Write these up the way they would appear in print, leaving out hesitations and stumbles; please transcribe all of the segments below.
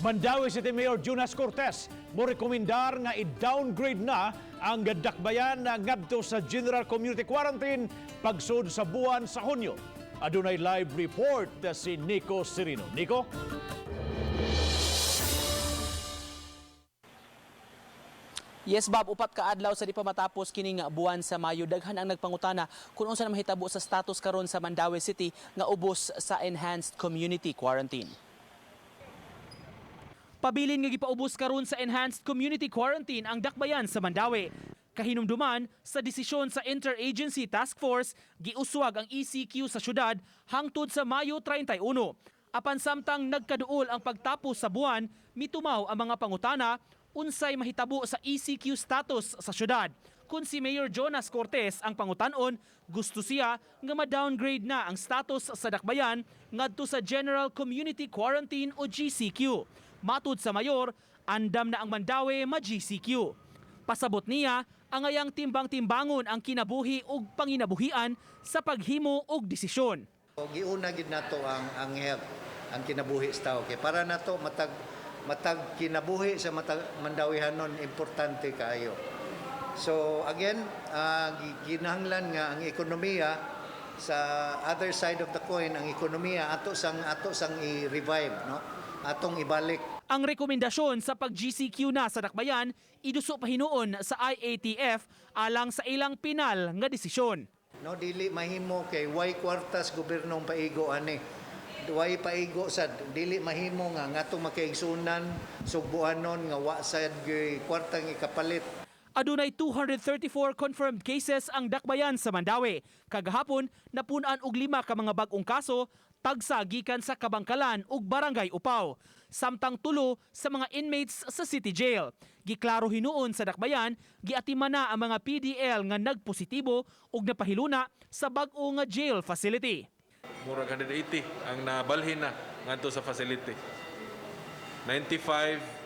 Mandaue City Mayor Jonas Cortes mo rekomendar nga i-downgrade na ang Dakbayan na ngadto sa General Community Quarantine pagsud sa buwan sa Hunyo. Adunay live report si Nico Serino. Nico? Yes, Bob, 4 ka adlaw sa di pa matapos kining buwan sa Mayo, daghan ang nagpangutana kung unsa na mahitabo sa status karon sa Mandaue City nga ubos sa enhanced community quarantine. Pabilin nga gipaubos karon sa enhanced community quarantine ang Dakbayan sa Mandaue. Kahinumduman sa desisyon sa Interagency Task Force, giuswag ang ECQ sa syudad hangtod sa Mayo 31. Apan samtang nagkaduol ang pagtapos sa buwan, mitumaw ang mga pangutana unsay mahitabo sa ECQ status sa syudad. Kung si Mayor Jonas Cortes ang pangutanon, gusto siya nga ma-downgrade na ang status sa Dakbayan ngadto sa General Community Quarantine o GCQ. Matud sa mayor, andam na ang Mandaue ma-GCQ. Pasabot niya, angayang timbang-timbangon ang kinabuhi ug panginabuhian sa paghimo og desisyon. So, giuna gid nato ang health, ang kinabuhi sa tao kay para nato matag matag kinabuhi sa matag Mandawihanon, importante kaayo. So again, ginahanglan nga ang ekonomiya, sa other side of the coin, ang ekonomiya ato sang i-revive, no? Atong ibalik. Ang rekomendasyon sa pag-GCQ na sa Dakbayan, iduso pa hinuon sa IATF alang sa ilang pinal nga desisyon. No, dili mahimo kay way kwartas gobyernong paigo ani. Way paigo sad, dili mahimo nga ngatong makaigsunan sugbuanon nga wa sad gyud kwartang ikapalit. Adunay 234 confirmed cases ang Dakbayan sa Mandaue. Kagahapon, napun-an og 5 ka mga bag-ong kaso, tagsa gikan sa Kabangkalan ug Barangay Upaw. Samtang 3 sa mga inmates sa City Jail. Giklaro hinuon sa Dakbayan, giatiman na ang mga PDL nga nagpositibo ug napahiluna sa bag-o nga jail facility. Murag 180 ang nabalhin na ngadto sa facility. 95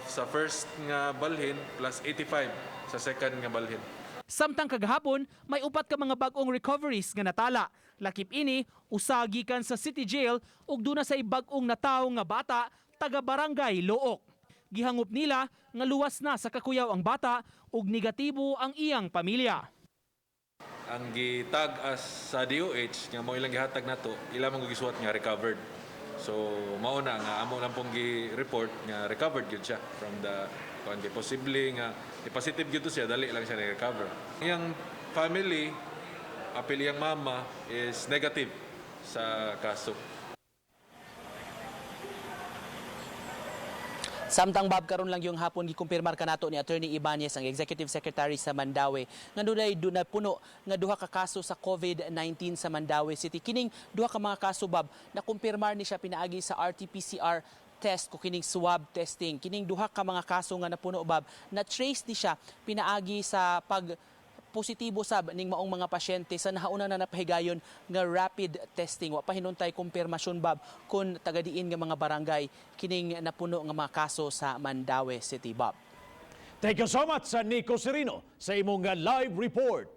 sa first nga balhin plus 85 sa second nga balhin. Samtang kagahapon, may 4 ka mga bag-ong recoveries nga natala. Lakip ini, usa gikan sa City Jail ug duna say bag-ong nataw nga bata taga Barangay Looc. Gihangop nila nga luwas na sa kakuyaw ang bata ug negatibo ang iyang pamilya. Ang gitag as sa DOH nga mao ilang gihatag nato, ila man gisuwat nga recovered. So mao na nga amo lang pong gi-report nga recovered gyud siya from the kuan, kay posible nga i-positive gyud to siya, dali lang siya ni-recover. Iyang family, apil iyang mama, is negative sa kaso. Samtang, Bob, karon lang yung hapon gikumpirmar kanato ni Attorney Ibanez, ang Executive Secretary sa Mandaue, nga dunay duna puno nga 2 ka kaso sa COVID-19 sa Mandaue City. Kining 2 ka mga kaso, Bob, nakumpirmar ni siya pinaagi sa RT-PCR test ko kining swab testing. Kining 2 ka mga kaso nga napuno, Bob, na trace ni siya pinaagi sa pag positibo sab ning maong mga pasyente sa nahauna na napahigayon nga rapid testing. Wa pa hinuntay kumpirmasyon, Bob, kun taga-diin nga mga barangay kining napuno nga mga kaso sa Mandaue City, Bob. Thank you so much sa Nico Serino sa imong live report.